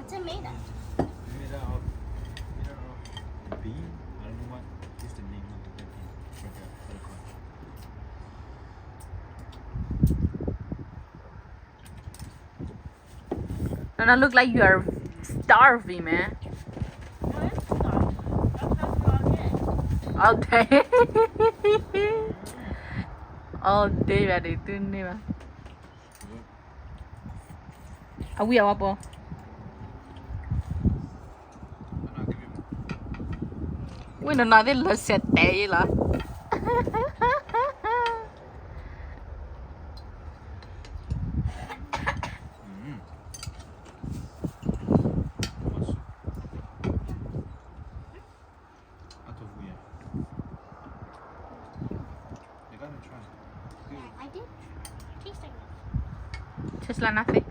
It's made of. Made out of, made out of bean? I don't know what is the name of the bean. But the, what it called? Nana, look like you are starving, man. No, it's not. That's not all day. All day. All day ဘၣ်ဒုး တုၤန့ၢ်ဘၣ်. အဝံၣ်အဝါပီၤ. ဝံၣ်နနီၤသ့ၣ်လၢစဲးတဲာ်အံၤလီၤ. I did try. Tastes like nothing. Tastes like nothing.